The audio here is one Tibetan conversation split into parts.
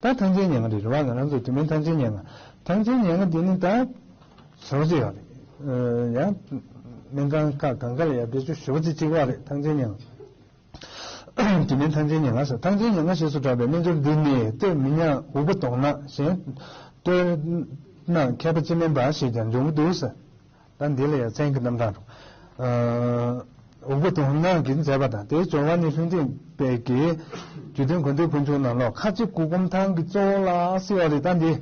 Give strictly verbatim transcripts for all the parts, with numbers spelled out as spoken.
ད་ཐང་ཆེན་ཉེར་ལྔ་རེད། རེད་བ། ང་རང་ཚོ་དུ་མིན་ཐང་ཆེན་ཉེར་ལྔ། ཐང་ཆེན་ཉེར་ལྔ་འདི་ནི་ད་ཞེ་པོ་ཅིག་ཡོད་རེད། ཡང་སྨན་ཁང་ཁག་གང་ག་ལ་ཡང་བེད་སྤྱོད་ཞེ་པོ་ཅིག་བྱེད་ཀྱི་ཡོད་རེད། ཐང་ཆེན་ཉེར་ལྔ། དུ་མིན་ཐང་ཆེན་ཉེར་ལྔ་ཟེར། ཐང་ཆེན་ཉེར་ལྔ་ཞེས་སུ་གྲགས་པའི་རྣལ་འབྱོར་འདི་ནི་སྟོད་མི་ཉག་འུག་པ་གདོང་ནག་གཞན་སྟོད་ནག་མཁས་པ་སྤྱི་སྨན་པ་ཞེས་ཀྱང་འབྱུང་གི་འདུག་ཟེར། ད་འདི་ལ་ཡང་མཚན་གྱི་རྣམ་གྲངས་འགྲོ། འུག་པ་གདོང་ནག་གིས་མཛད་པ་དང་། དེའི་སྦྱོར་བ་ནི་ལྷུན་སྡིངས་དཔལ་གྱི་རྒྱུད་དོན་དགོངས་འགྲེལ་ཕུལ་བྱུང་ནང་ལོགས་ཁ་ཆེ་མགུལ་སྒོམ་ཐང་གི་གཙོ་བོ་ལ་ཟེར་བ་རེད། ད་འདི་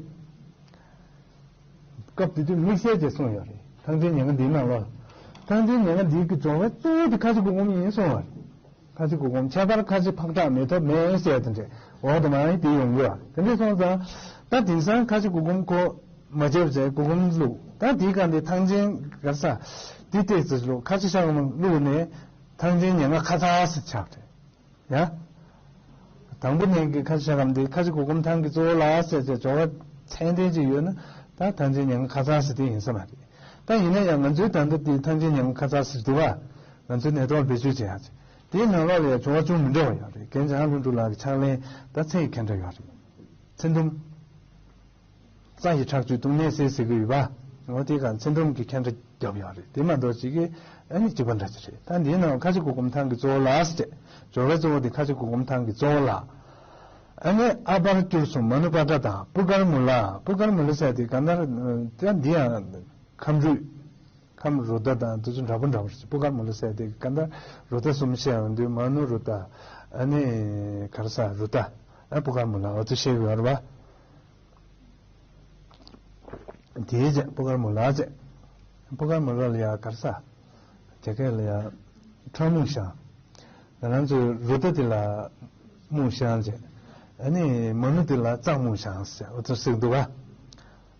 སྐབས་དེ་དུས་དམིགས་བསལ་གྱིས་གསུངས་ཡོད་རེད། ཐང་ཆེན་ཉེར་ལྔ་འདིའི་ནང་ལོགས་ལ། ཐང་ཆེན་ཉེར་ལྔ་འདིའི་གི་སྦྱོར་བའི་གཙོ་བོ་དེ་ཁ་ཆེ་མགུལ་སྒོམ་ཡིན་གསུངས་པ་རེད། ཁ་ཆེ་མགུལ་སྒོམ། ཁྱད་པར་ཁ་ཆེ་ཕག་བྲག་མེ་ཐོབ་མེད་ཟེར་དེ་འདྲས་འོག་ཏུ་མར་དེ་ཡོང་གི་ཡོད་རེད། དེ་འདྲས་སོང་ཙང་ད་དེང་སང་ཁ་ཆེ་མགུལ་སྒོམ་ཁོ་མ་བྱས་པ་བྱས། མགུལ་སྒོམ་བླུགས། ད་དེའི་སྒང་དེ་ཐང་ཆེན་ག་རེ་ཟ་དེ་ཏོག་ཙམ་བླུགས། ཁ་ཆེ་ཤ་སྐམ་བླུགས་ནས་ཐང་ཆེན་ཉེར་ལྔ་ཁ་ཚར་ཟེར་ཆགས་རེད། ཡ། དང་པོ་ནས་ཀྱི་ཁ་ཆེ་ཤ་སྐམ་དེ་ཁ་ཆེ་མགུལ་སྒོམ་ཐང་གི་གཙོ་བོ་ལ་ཟེར་བྱས་སྦྱོར་བ་ཚད་ལྡན་ཅིག་ཡོད་ན། ད་ཐང་ཆེན་ཉེར་ལྔ་ཁ་ཚར་ཟེར་དེ་ཡིན་ས་མ་རེད། ད་ཡིན་ན་ཡང་ང་ཚོའི་ད་ལྟ་དེ་ཐང་ཆེན་ཉེར་ལྔ་ཁ་ཚར་ཟེར་འདུག་ག་ང་ཚོའི་ནད་ཐོག་ལ་བེད་སྤྱོད་བྱེད་ཡག་ཅིག་དེའི་ནང་ལོགས་ལ་ཡང་སྦྱོར་བ་ཅུང་མི་འདྲ་བ་ཡོད་རེད། རྒན་བྱང་ལྷུན་གྲུབ་ལགས་ཀྱི་ཕྱག་ལེན་ད་ཚེ་ཡི་ཁ་འདྲ་ཡོད་རེད། ཚེ་དུམ། རྩ་ཡི་ཁྲག་བཅུད་གཏུམ་ནད་སེལ་ཟེར་གྱི་ཡོད་པ། འོ་དེ་ག་ཚེ་དུམ་གྱི་ཁ་འདྲ་རྒྱབ་ཡོད་རེད། དེ་མ་གཏོགས་ཅིག་གི་ཨ་ནི་གཅིག་པ་འདྲ་ཅིག་རེད། ད་འདིའི་ནང་ཁ་ཆེ་མགུལ་སྒོམ་ཐང་གི་གཙོ་བོ་ལ་ཟེར། སྦྱོར་བའི་གཙོ་བོ་དེ་ཁ་ཆེ་མགུལ་སྒོམ་ཐང་གི་གཙོ་བོ་ལ། ཨ་ནི་ཨ་པར་སྐྱུར་གསུམ། མ་ནུ་པྲ་ཏྲ་དང་པུ་ཀར་མུ་ལ། པུ་ཀར་མུ་ལ་ཟེར་དེ་ག་འདྲ། ད་འདི་ཡང་ཁམས་རུད། ཁམས་རུ་ཏ་དང་དེ་ཚོ་འདྲ་པོ་འདྲ་པོ་རེད། པུ་ཀར་མུ་ལ་ཟེར་དེ་ག་འདྲ། རུ་ཏ་གསུམ་བཤད་ཡོང་དུས་མ་ནུ་རུ་ཏ། ཨ་ནི་ག་རེ་ཟ་རུ་ཏ། ཨ་པུ་ཀར་མུ་ལ། འོ་དེ་བཤད་ཡོད་རེད་པ། དེའི་རྗེས་པུ་ཀར་མུ་ལ་བྱས། པུ་ཀར་མུ་ལ་ལ་ཡ་ག་རེ་ཟ། རྒྱ་སྐད་ལ་ཡ་ཁྲག་སྨུག་ཞང་། ང་རང་ཚོའི་རུ་ཏ་དེ་ལ་སྨུག་ཞང་བྱས། ཨ་ནི་མ་ནུ་དེ་ལ་གཙང་སྨུག་ཞང་ཟེར་འོ་ཚོ་ཟེར་འདུག་ག་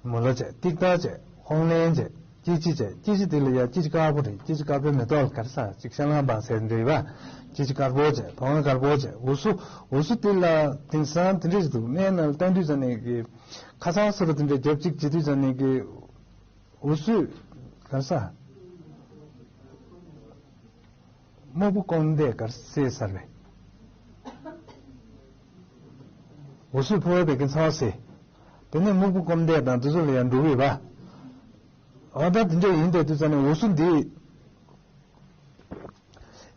མུ་ལ་བྱས། ཏིག་ཏ་བྱས། ཧོང་ལེན་བྱས། ཀྱི་ཅི་བྱས། ཀྱི་ཅི་དེ་ལ་ཡ་ཀྱི་ཅི་དཀར་པོ་རེད། ཀྱི་ཅི་དཀར་པོའི་མེ་ཏོག་ལ་ག་རེ་ཟ་ཅིག་ཤ་ལང་བ་ཟེར་འདྲ་ཡོད་པ། ཀྱི་ཅི་དཀར་པོ་བྱས། བོང་ང་དཀར་པོ་བྱས། འུ་སུ། འུ་སུ་དེ་ལ་དེང་སང་དེ་འདྲས་ཞིག་འདུག་སྨན་ནང་ལ་བཏང་དུས་ཙམ་ནས་ཀྱི་ཁ་ཚང་སོ་རུ་དེ་འདྲས་རྒྱབ་གཅིག་བྱེད་དུས་ཙམ་ནས་ཀྱི་འུ་སུ་ག་རེ་ཟ། སྨུག་པོ་སྐོམ་དེ་གར་སེ་སར་བས། འུ་སུའི་ཕོ་བའི་བད་ཀན་ཚ་བ་སེ། དེ་ནས་སྨུག་པོ་སྐོམ་དེ་དང་དེ་ཚོ་ལ་ཡང་འགྲོ་གི་ཡོད་པ། འོ་ད་དེ་འདྲ་ཡིན་དེ་དུས་ཙམ་ནས་འུ་སུ་འདི།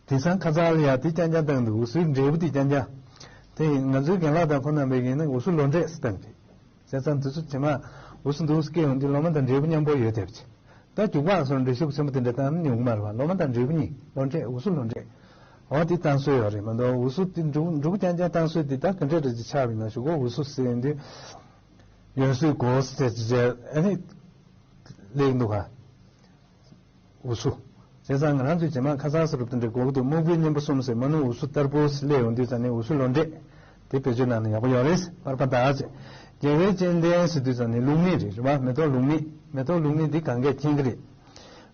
དེང་སང་ཁ་ཚ་ལ་ཡང་དེ་རྐྱང་རྐྱང་བཏང་འདུག་འུ་སུའི་འབྲས་བུ་དེ་རྐྱང་རྐྱང་། དེ་ཡིན་ང་ཚོའི་རྒན་ལགས་དང་ཁོང་རྣམ་པས་ཡིན་ན་འུ་སུ་ལོ་འབྲས་སུ་བཏང་གི། བྱས་ཙང་དུས་ཚོད་ཇེ་མང་འུ་ཚོ་འདུག་སྐད་ཡོང་དུས་ལོ་མ་དང་འབྲས་བུ་མཉམ་པོ་ཡོད་དེབ་ཅིག་ད་རྒྱུག་པ་སོགས་འབྲས་ཤུགས་ཆེན་པོ་དེ་འདྲ་བཏང་ན་ཡོང་གི་མ་རེད་བ། ལོ་མ་དང་འབྲས་བུ་གཉིས་ལོ་འབྲས་འུ་ཚོ་ལོ་འབྲས། འོ་དེ་བཏང་སྲོལ་ཡོད་རེད་མ་གཏོགས་འུ་ཚོ་དེ་འབྲུ་འབྲུ་རྐྱང་རྐྱང་བཏང་སྲོལ་དེ་ད་ག་འདྲས་འདྲ་ཅིག་ཆགས་པ་ཡིན་ན་ཞུ་གོ་འུ་ཚོ་ཟེར་ཡོང་དུས་ཡོན་སུའི་གོ་ཟེར་ཅིག་བྱས་ཨ་ནི་ལེགས་འདུག་ག་འུ་ཚོ། བྱས་ཙང་ང་རང་ཚོའི་རྗེས་མ་ཁ་ཚ་སོ་རུབ་དེ་འདྲའི་གོ་གི་འདུག་སྨུག་པོའི་གཉེན་པོ་གསུམ་ཟེར་མ་ནུ་འུ་ཚོ་ལྟར་པོ་སླེབས་ཡོང་དུས་ཙམ་ནས་འུ་ཚོའི་ལོ་འབྲས་དེ་བེད་སྤྱོད་གནང་ན་ཡག་པོ་ཡོད་རེད། པར་པ་དག་ཅེས་རྒྱལ་བའི་སྤྱན་ལྡན་ཟེར་དུས་ཙམ་ནས་ལུག་མིག་རེད་རེད་བ། མེ་ཏོག་ལུག་མིག་མེ་ཏོག་ལུག་མིག་འདི་གང་གས་མཁྱེན་གི་རེད།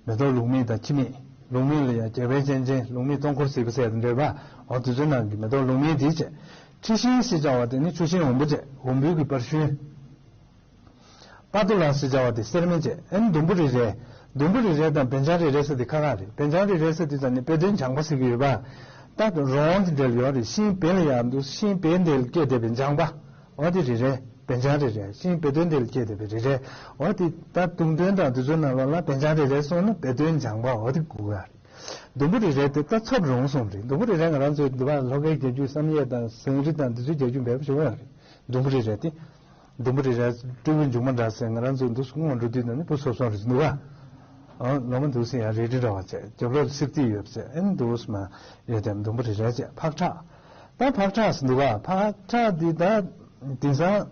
མེ་ཏོག་ལུག་མིག་དང་ཁྱི་མིག་ལུག་མིག་ལ་ཡང་རྒྱལ་བའི་སྤྱན་ཅན་ལུག་མིག་སྟོང་འཁོར་གཟིགས་པ་ཟེར་དེ་འདྲ་རེད་བ། འོ་དུས་ཚོད་ནང་གི་མེ་ཏོག་ལུག་མིག་འདི་བྱས། འཁྲི་ཤིང་ཞེས་བྱ་བ་དེ་ནི་ཆུ་ཤིང་འོམ་བུ་བྱས་འོམ་བུའི་གི་པར་ཤུན། པ་ཏུ་ལ་ཟེར་བྱ་བ་དེ་སེར་མོ་བྱས། ཨེ་ནི་ཟླུམ་པོ་རེ་རེ། ཟླུམ་པོ་རེ་རེ་དང་བེ་ཅང་རེ་རེ་ཟེར་དེ་ཁ་ཁ་རེད། བེ་ཅང་རེ་རེ་ཟེར་དུས་ཙམ་ནས་དཔེ་དོན་སྦྱང་པ་ཟེར་གྱི་ཡོད་པ། ད་རོང་དེ་འདྲ་ལ་ཡོད་རེད། ཤིང་བེ་ལ་ཡང་འདུག་ཤིང་བེ་འདི་ལ་སྐྱེས་བསྡད་པའི་སྦྱང་པ། འོ་དེ་རེ་རེ། བེ་ཅང་རེ་རེ། ཤིང་བེ་དོན་འདི་ལ་སྐྱེས་བསྡད་པའི་རེ་རེ། འོ་དེ་ད་དུང་དོན་དང་དུས་ཚོད་ནང་ལོགས་ལ་བེ་ཅང་རེ་རེ་སོང་ན་དཔེ་དོན་སྦྱང་པ་འོ་དེ་དགོས་ཡ་རེད། ཟླུམ་པོ་རེ་རེ་དེ་ད་ཚབ་རོང་སོང་རེད། ཟླུམ་པོ་རེ་རེ་ང་རང་ཚོའི་འདི་བ་ལྷོ་ཁའི་རྒྱལ་རྒྱུད་བསམ་ཡས་དང་ཟངས་རི་དང་འདི་ཚོའི་རྒྱལ་རྒྱུད་འབེལ་པོ་ཞིག་ཡོད་རེད། ཟླུམ་པོ་རེ་རེ་དེ། ཟླུམ་པོ་རེ་རེ་སྤྲེའུ་མཇུག་མ་འདྲ་ཟེར་ང་རང་ཚོ་འདུག་སྔོན་འགྲོ་དུས་ནང་ནས་བུ་སོབ་སོབ་རེད་འདུག་ག་ཨ་ལོ་མ་འདུག་སེ་ཡང་རེ་རེ་འདྲ་བ་བྱས་རྒྱབ་ལོགས་ལ་སིབ་ཏི་ཡོད་ཟེར་ཨེ་འདུག་སེ་མ་ཡོད་དེ་ཟླུམ་པོ་རེ་རེ་བྱས་ཕག་ཁྲག་ད་ཕག་ཁྲག་ཟེར་འདུག་ག་ཕག་ཁྲག་འདི་ད་དེང་སང་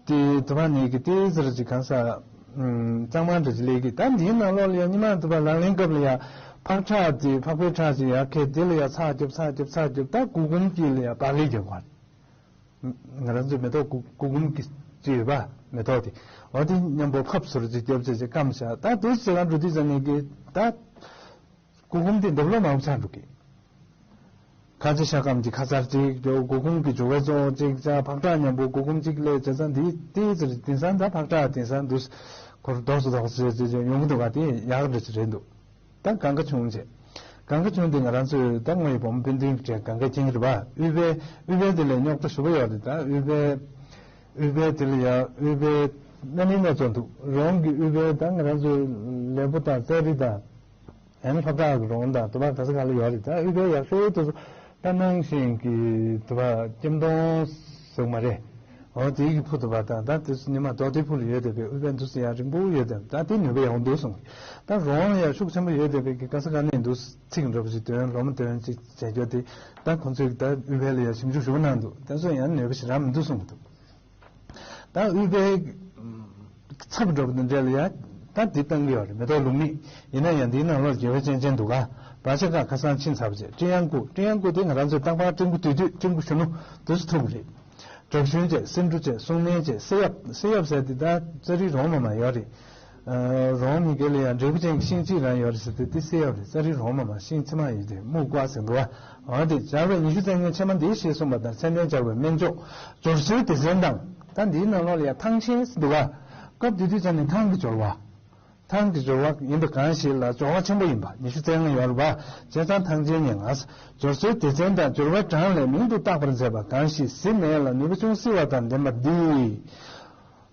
དེ་དུ་བ་ནས་ཀྱི་ཏི་ཟེར་ཅིག་གང་ས་གཙང་མ་འདྲ་ཅིག་སླེབས་ཀྱི་ད་འདིའི་ནང་ལོགས་ལ་ཡང་ཉི་མ་དུ་བ་ལག་ལེན་སྐབས་ལ་ཡང་ཕག་ཁྲག་དེ་ཕག་པའི་ཁྲག་ཅིག་ཡར་ཁྱེར་དེ་ལ་ཡང་ཚགས་རྒྱབ་ཚགས་རྒྱབ་ཚགས་རྒྱབ་ད་སྐུ་གུམ་དཀྱིལ་ལ་ཡང་པགས་ལེབ་རྒྱབ་པ། ང་རང་ཚོའི་མེ་ཏོག་སྐུ་སྐུ་གུམ་གྱི་ཅིག་ཡོད་པ་མེ་ཏོག་དེ། འོ་དེ་མཉམ་པོ་ཕབ་ཟུར་ཅིག་རྒྱབ་བྱས་ཅིག་སྐམ་བཞག་ད་དེ་ཅིག་ལ་འགྲོ་དུས་ཙམ་ནས་ཀྱི་ད་སྐུ་གུམ་དེ་འདབ་ལོ་མང་པོ་ཆགས་འགྲོ་གི། ཁ་ཆེ་ཤ་སྐམ་གྱི་ཁ་ཚར་གཅིག་རྒྱོབ་སྐུ་གུམ་གྱི་སྦྱོར་བའི་གཙོ་བོ་གཅིག་བྱ་ཕག་ཁྲག་མཉམ་པོ་སྐུ་གུམ་གཅིག་སླེབས་བྱས་ཙང་འདི་ཏི་ཙི་རེད། དེང་སང་ད་ཕག་ཁྲག་དེང་སང་འདུག་ཁོར་རྡོག་སུ་རྡོག་སུ་བྱས་བྱས་ཡོང་གི་འདུག་ག་དེ་ཡག་འདྲ་ཅིག་རེད་འདུག་ད་གང་ག་བྱུང་བྱས། གང་ག་ཆུང་དེ་ང་རང་ཚོས་ད་ངོ་ཡི་བུ་མོ་སྤུན་བདུན་གྱི་གྲས་གང་ག་མཁྱེན་གྱི་རེད་པ། ཨུཏྤལ་ཨུཏྤལ་དེ་ལས་རྙོག་དྲ་ཞེ་པོ་ཡོད་རེད། ད་ཨུཏྤལ་ཨུཏྤལ་དེ་ལ་ཡ་ཨུཏྤལ་སྣ་མིན་སྣ་ཚོགས་འདུག་རོང་གི་ཨུཏྤལ་ད་ང་རང་ཚོའི་ལེགས་པོ་དང་ཙ་རི་དང་། ཡང་ལྷོ་བྲག་གི་རོང་དང་དུ་བ་ག་ས་ག་ལ་ཡོད་རེད། ད་ཨུཏྤལ་ཡག་ཤོས་དེ་ཚོ་ད་ནང་བཞིན་གྱི་དུ་བ་སྐྱེམས་སྟོང་ཟེར་མ་རེད། འོ་དེའི་གི་ཕུ་དུ་བ་དང་ད་དེ་ཚོ་ཉི་མ་རྡོ་དེ་ཕུ་ལ་ཡོད་བསྡད་པའི་ཨུཏྤལ་འདུག་སེ་ཡང་རིང་པོ་ཡོད་བསྡད། ད་དེ་ནུས་པ་ཡག་འདུག་གསུངས། ད་རོང་ཡང་ཤུགས་ཆེན་པོ་ཡོད་བསྡད་པའི་གི་ག་ས་ག་ནས་འདུག་ཚིག་འདྲ་པོ་ཞིག་འདོན་ལོ་མ་འདོན་ཅིག་བྱས་རྒྱུ་དེ་ད་ཁོང་ཚོས་ད་ཨུཏྤལ་ལ་ཡང་ཞིབ་འཇུག་ཞུ་གི་གནང་འདུག་དེ་ཚོ་ཡང་ནུས་པ་ཞེ་དྲག་མི་འདུག་གསུངས་འདུག་ད་ཨུཏྤལ་ཚབ་འགྲོ་བ་དང་འབྲེལ་ཡ། ད་འདི་བཏང་གི་ཡོད་རེད། མེ་ཏོག་ལུག་མིག་ཡིན་ན་ཡང་འདིའི་ནང་ལོགས་དགེ་བའི་བཅན་ཅན་འདུག་ག་བ་ཆ་ཁ་ཁ་སང་ཕྱིན་ཚར་བ་བྱས། སྤྲེའུ་ཡང་ཀུ། སྤྲེའུ་ཡང་ཀུ་དེ་ང་རང་ཚོའི་རྟག་པར་སྤྲེའུ་ཀུ་དུས་དུས་སྤྲེའུ་ཀུ་གཞོན་ནུ་དུས་སུ་ཐུག་གི་རེད། བྲག་ཞུན་བྱས། སེ་འབྲུ་བྱས། སུང་སྨན་བྱས། སེ་ཡབ། སེ་ཡབ་ཟེར་དེ་ད་ཙ་རི་རོང་མ་མ་ཡོད་རེད། རོང་མི་སྒེར་ལ་ཡང་འབྲས་བུ་ཅན་གྱི་ཤིང་གཅིག་རང་ཡོད་རེད་ཟེར་དུས་དེ་སེ་ཡབ་རེད། ཙ་རི་རོང་མ་མ་ཤིང་ཕྱེ་མ་ཡོད་དེ་སྨུག་ཀ་ཟེར་འདུག་བ། འོ་དེ་སྦྱར་བའི་ཉི་ཤུ་རྩ་ལྔའི་ཕྱེ་མ་འདི་ཞེས་གསུངས་པ་ལྟར་མཚན་དོན་སྦྱར་བའི་སྨན་མཆོག་སྦྱོར་སྲོལ་སྡེ་ཚན་དང་། ད་འདིའི་ནང་ལོགས་ལ་ཡང་ཐང་ཆེན་ཟེར་འདུག་བ། སྐབས་དེ་དུས་ཙམ་ནས་ཐང་གི་སྦྱོར་བ། ཐང་གི་སྦྱོར་བ་ཡིན་པ་གང་ཞིག་ལ་སྦྱོར་བ་ཆེན་པོ་ཡིན་པ་ཉི་ཤུ་རྩ་ལྔ་ཡོད་རེད་བ། བྱས་ཙང་ཐང་ཆེན་ཉེ་ང་། སྦྱོར་སྲོལ་སྡེ་ཚན་དང་སྦྱོར་བའི་གྲངས་ལས་མིང་དུ་བཏགས་པར་མཛད་པ་གང་ཞིག་གཟི་མེད་ལ་ནུས་པ་ཅུང་བསིལ་བ་དང་ལྡན་པ་འདི།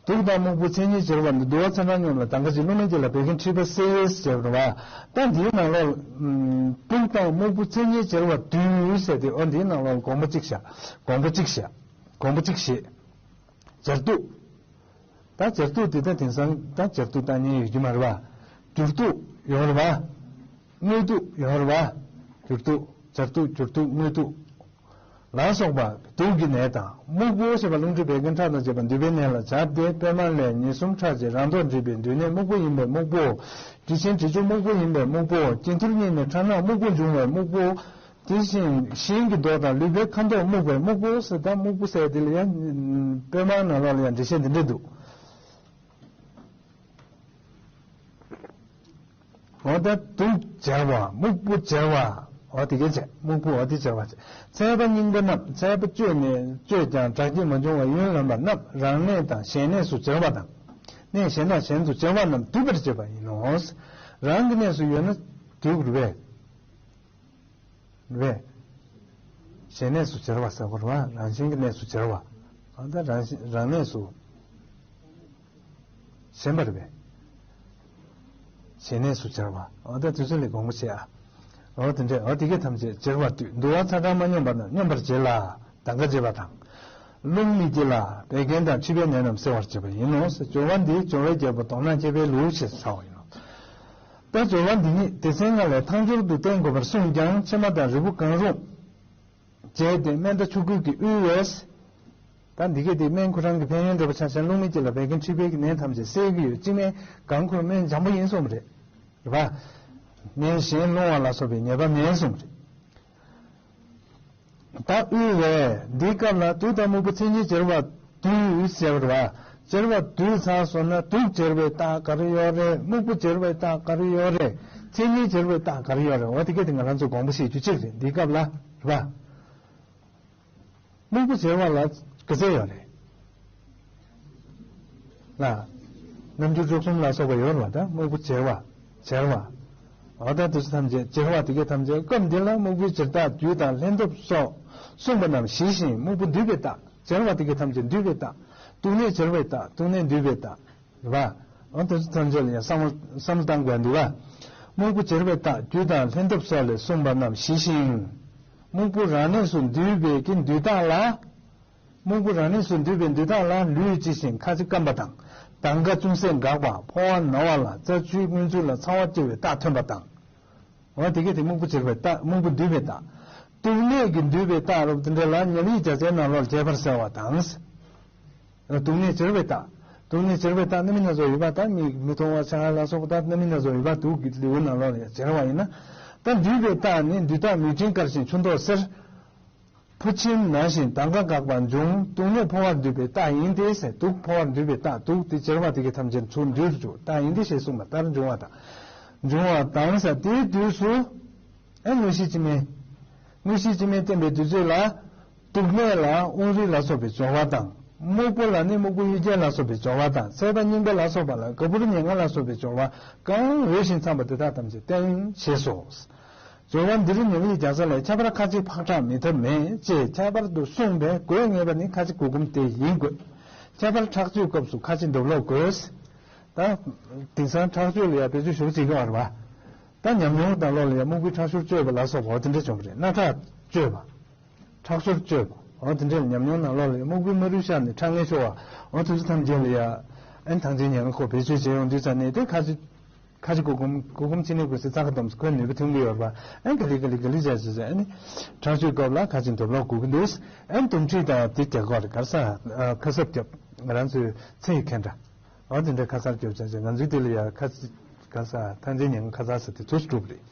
དུག་དང་སྨུག་པོའི་མཚན་ཉིད་སྦྱར་བ་འདི། དུ་བ་ཚ་གྲང་སྙོམས་ལ་དང་ག་ཅིག་བླུགས་མིན་གཅིག་ལ་བད་ཀན་མཁྲིས་པའི་སེལ་ཟེར་བ་རེད་བ། ད་འདིའི་ནང་ལོགས་དུག་དང་སྨུག་པོའི་མཚན་ཉིད་སྦྱར་བ་དུས་ཟེར་ཏེ། འོ་འདིའི་ནང་ལོགས་དགོངས་པ་གཅིག་བཞག་དགོངས་པ་གཅིག་བཞག་དགོངས་པ་གཅིག་བཞེས། སྦྱར་དུག་ད་སྦྱར་དུག་འདི་ད་དེང་སང་ད་སྦྱར་དུག་བཏང་མཁན་ཡོད་ཀྱི་མ་རེད་བ། སྦྱར་དུག་ཡོད་རེད་བ། དངོས་དུག་ཡོད་རེད་བ། སྦྱར་དུག་སྦྱར་དུག་སྦྱར་དུག་དངོས་དུག་ལ་སོགས་པ་དུག་གི་ནད་དང་། སྨུག་པོ་ཞེས་པ་རླུང་མཁྲིས་བད་ཀན་ཁྲག་དང་བཅས་པ་འདུས་པའི་ནད་ལ་སྦྱར་ཏེ། པད་མ་ལས་ཉེར་གསུམ་ཁྲག་ཅན་རང་མདོག་འདྲེས་པའི་འདུས་ནད་སྨུག་པོ་ཡིན་པའི་སྨུག་པོ། དྲི་ཆེན་དྲི་ཆུ་སྨུག་པོ་ཡིན་པའི་སྨུག་པོ། སྐྱེ་ཐུར་གཉིས་ནི་ཁྲག་ནག་སྨུག་པོ་འབྱུང་བའི་སྨུག་པོ། དེ་བཞིན་གཞན་གྱི་མདོག་དང་ལུས་པོའི་ཁ་མདོག་སྨུག་པའི་སྨུག་པོ་ཟེར། ད་སྨུག་པོ་ཟེར་དེ་ལ་ཡང་པད་མ་ནང་ལོགས་ལ་ཡང་འགྲེལ་བཤད་འདི་འདྲ་འདུག་འོ་ད་དུག་སྦྱར་བ། སྨུག་པོ་སྦྱར་བ། འོ་དེ་གས་བྱས། སྨུག་པོ་འོ་དེ་སྦྱར་བ་བྱས། ཚད་པ་རྙིང་པ་རྣམས། ཚད་པ་གཅོད་ནས་གཅོད་ཀྱང་དྲག་སྐྱེད་མ་བྱུང་བར་ཡུན་ལོན་པ་རྣམས་རང་གནས་དང་གཞན་གནས་སུ་སྦྱར་བ་དང་། གནས་གཞན་དང་གཞན་དུ་སྦྱར་བ་རྣམས་འདུས་པར་བྱེད་པ་ཡིན་ནོ། རང་གི་གནས་སུ་ཡོད་ན་འདུས་རུ་བས། རེད། གཞན་གནས་སུ་སྦྱར་བ་ཟེར་བ་རེད་བ། རང་གཞན་གྱི་གནས་སུ་སྦྱར་བ། ཨ་ད་རང་གཞན་རང་གནས་སུ་ཞེན་པ་རེད་པས། གཞན་གནས་སུ་སྦྱར་བ། ཨ་ད་དུས་ཚོད་ལས་དགོངས་པ་བྱེད་ཨ། འོ་དེ་འདྲས། འོ་དེ་གས་ཐམས་ཅད་སྦྱར་བ་དུས། འདུ་བ་ཚ་གྲང་མ་སྙོམས་པ་རྣམས་སྙོམས་པར་བྱེད་ལ་དང་ག་བྱེད་པ་དང་། རླུང་མི་སྐྱེ་ལ་བད་ཀན་དང་མཁྲིས་པའི་ནད་རྣམས་སེལ་བར་བྱེད་པ་ཡིན་ནོ། སྦྱོར་བ་འདི་སྦྱོར་བའི་རྒྱལ་པོ་མདོག་ནག་མཁས་པའི་ལུགས་ཞེས་བྱ་བ་ཡིན་ནོ། ད་སྦྱོར་བ་འདི་ཉིད་སྡེ་ཚན་ལྔ་ལས་ཐལ་འགྱུར་དུ་བསྟན་དགོས་པར་གསུངས་ཀྱང་། ཕྱེ་མ་དང་རིལ་བུ་གང་རུང་བྱས་ཏེ་སྨན་དང་ཆོ་གོས་ཀྱིས་དབུལ་བས། ད་འདི་གས་དེ་སྨན་ཁོ་རང་གི་ཕན་ཡོན་འདྲ་པོ་ཆ་བཞག་རླུང་མི་སྐྱེ་ལ་བད་ཀན་མཁྲིས་པའི་གི་ནད་ཐམས་ཅད་སེལ་གྱི་ཡོད། སྤྱི་སྨན་གང་ཁུར་སྨན་འཇམ་པོ་ཡིན་གསུངས་པ་རེད། རེད་པ། ནད་གཞན་སློང་བ་ལ་སོགས་པའི་ཉེས་པ་མེད་གསུངས་པ་རེད། ད་དབུལ་བས། འདིའི་སྐབས་ལ་དུག་དང་སྨུག་པོ་མཚན་ཉིད་སྦྱར་བ་དུས་ཟེར་བ་རེད་བ། སྦྱར་བ་དུས་ཚར་སོང་ན་དུག་སྦྱར་བའི་རྟགས་ག་རེ་ཡོད་རེད། སྨུག་པོ་སྦྱར་བའི་རྟགས་ག་རེ་ཡོད་རེད། མཚན་ཉིད་སྦྱར་བའི་རྟགས་ག་རེ་ཡོད་རེད། འོ་དེ་གས་དེ་ང་རང་ཚོས་དགོངས་པ་བཞེས་རྒྱུ་གཅིག་རེད། འདིའི་སྐབས་ལ་རེད་བ། སྨུག་པོ་སྦྱར་བ་ལ་ག་ཚད་ཡོད་རེད། ལ། རྣམ་འགྱུར་དཀྲོག་གསུམ་ལ་སོགས་པ་ཡོད་རེད་བ། ད་སྨུག་པོ་སྦྱར་བ། སྦྱར་བ། འོ་ད་དེ་ཚོ་ཐམས་ཅད་སྦྱར་བ་དེ་གས་ཐམས་ཅད་སྐབས་འདི་ལ་སྨུག་པོའི་སྦྱར་རྟགས་དུས་དང་ལྷན་ཐབས་སོགས་གསུངས་པ་རྣམས་ཞི་ཞིང་སྨུག་པོ་འདུས་པའི་རྟགས། སྦྱར་བ་དེ་གས་ཐམས་ཅད་འདུས་པའི་རྟགས། དུག་ནད་སྦྱར་བའི་རྟགས། དུག་ནད་འདུས་པའི་རྟགས། རེད་བ། འོ་དེ་ཚོ་ཐམས་ཅད་ལ་ཡང་བསམ་བློ་བསམ་བློ་བཏང་དགོས་འདུག་ག་སྨུག་པོ་སྦྱར་བའི་རྟགས་དུས་དང་ལྷན་ཐབས་སོགས་ལས་གསུངས་པ་རྣམས་ཞི་ཞིང་། སྨུག་པོ་རང་གནས་སུ་འདུས་པའི་གི་འདུས་རྟགས་ལ། སྨུག་པོ་རང་གནས་སུ་འདུས་པའི་འདུས་རྟགས་ལ་ལུས་ལྕི་ཞིང་ཁ་ལྕེ་སྐམ་པ་དང་། དང་ག་ཅུང་ཟད་འགག་པ། ཕོ་བ་ན་བ་ལ་རྩ་ཆུའི་རྔུལ་ཆུ་ལ་ཚ་བ་སྐྱེ་བའི་རྟགས་ཐོན་པ་དང་། འོ་དེ་གས་དེ་སྨུག་པོ་སྦྱར་བའི་རྟགས། སྨུག་པོ་འདུས་པའི་རྟགས། དུག་ནད་ཀྱི་འདུས་པའི་རྟགས་རབ་ཏུ་འདྲེན་ལ་ཉམས་ཡིག་བརྒྱ་རྩའི་ནང་ལོགས་རྒྱས་པར་གསལ་བ་དང་། དུག་ནད་སྦྱར་བའི་རྟགས། དུག་ནད་སྦྱར་བའི་རྟགས་རྣམ་སྨིན་སྣ་ཚོགས་ཡོད་པ་དང་། མིག་མི་མཐོང་བ་ཆ་ལ་སོགས་པ་དང་རྣམ་སྨིན་སྣ་ཚོགས་ཡོད་པ། དུག་གི་ལེའུ་ནང་ལོགས་ལ་སྦྱར་བ་ཡིན་ན། ད་འདུས་པའི་རྟགས་ནི་འདུས་རྟགས་མིག་སྤྲིན་དཀར་ཞིང་ཆུ་མདོག་སེར། ཕོ་མཆིན་ན་ཞིང་དང་ག་འགག་པ་འབྱུང་། དུག་ནད་ཕོ་བར་འདུས་པའི་རྟགས་ཡིན་ཏེ་ཟེར། དུག་ཕོ་བར་འདུས་པའི་རྟགས། དུག་དེ་སྦྱར་བ་དེ་གས་ཐམས་ཅད་ཚུར་འདུས་རུ་འཇུག་རྟགས་ཡིན་ཏེ་ཞེས་གསུངས་པ་ལྟར་འབྱུང་བ་དང་། འབྱུང་བ་དང་ཟེར། དེའི་དུས་སུ། ཨེ་དངོས་གཞི་སྤྱི་སྨན། དངོས་གཞི་སྤྱི་སྨན་བསྟན་པའི་དུས་ཚོད་ལ། དུག་ནད་ལ་དབུགས་རིང་ལ་སོགས་པའི་སྦྱོར་བ་དང་། སྨུག་པོ་ལ་ནི་སྨུག་པོ་གཡུལ་རྒྱལ་ལ་སོགས་པའི་སྦྱོར་བ་དང་། ཚད་པ་རྙིང་པ་ལ་སོགས་པ་ལ་ག་བུར་ཉེར་ལྔ་ལ་སོགས་པའི་སྦྱོར་བ་གང་འོས་ཤིང་འཚམས་པ་དེ་དག་ཐམས་ཅད་བསྟན་ཞེས་སོ། སྦྱོར་བ་འདི་རུ་ཉམས་ལེན་རྒྱག་ས་ལ་ཁྱད་པར་ཁ་ཅིག་ཕག་ཁྲག་མི་ཐེབས་མེད་ཅེས་ཁྱད་པར་དུ་གསུངས་པས། དགོས་ངེས་པ་ནི་ཁ་ཅིག་གུར་གུམ་དེ་ཡིན་དགོས། ཁྱད་པར་ཁྲག་སྤྱོད་སྐབས་སུ་ཁ་ཅིག་འདོབ་ལོག་དགོས། ད་དེང་སང་ཁྲག་སྤྱོད་ལ་ཡང་བེད་སྤྱོད་ཞུ་བྱེད་ཀྱི་བར་བ། ད་ཉམས་མྱོང་དང་ལོག་ལ་ཡང་སྨུག་པའི་ཁྲག་ཤུར་སྤྱོད་པ་ལ་སོགས་པ་འོ་དེ་འདྲ་བྱུང་བ་རེད། སྣ་ཁྲག་སྤྱོད་པ། ཁྲག་ཤུར་སྤྱོད་པ། འོ་དེ་འདྲའི་ཉམས་མྱོང་ནང་ལོགས་ལ་ཡང་སྨུག་པའི་རྨ་རུལ་ཤར་ནས་ཁྲག་ངན་ཤོར་བ། འོ་དེ་ཚོ་ཐམས་ཅད་ལ་ཡང་ཨན་ཐང་ཆེན་ཉེན་ཁ་ཁོ་བེད་སྤྱོད་བྱེད་ཡོང་དུས་ཙ་ནས་དེ་ཁ་ཅིག་ཁ་ཅིག་གུར་གུམ་གུར་གུམ་ཕྱི་ནས་གུས་སེ་རྩ་ཁ་བསྡམས་སུ་ཁོའི་ནུས་པ་ཐོན་གྱི་ཡོད་པ། ཨན་ག་ལི་ག་ལི་ག་ལི་བྱས་བྱས་བྱས་ཨ་ནི་ཁྲག་སྤྱོད་སྐབས་ལ་ཁ་ཅིག་འདོབ་ལོག་དགོས་ཀྱི་འདུག་ཨན་འདུམ་འགྲིག་དང་དེ་རྒྱག་གི་རེད། ག་རེ་ཟ། ཁ་གསབ་རྒྱབ། ང་རང་ཚོའི་ཚེ་ཡི་ཁེ་འདྲ། འོ་དེ་འདྲའི་ཁ་གསར་རྒྱབ་བྱས་བྱས་ང་ཚོའི་དེ་ལ་ཡང་ཁ་ག་ས་ཐང་ཆེན་ཉེན་ཁ་གསར་ཟེར་དེ་ཚོ་གྲུབ་རེད།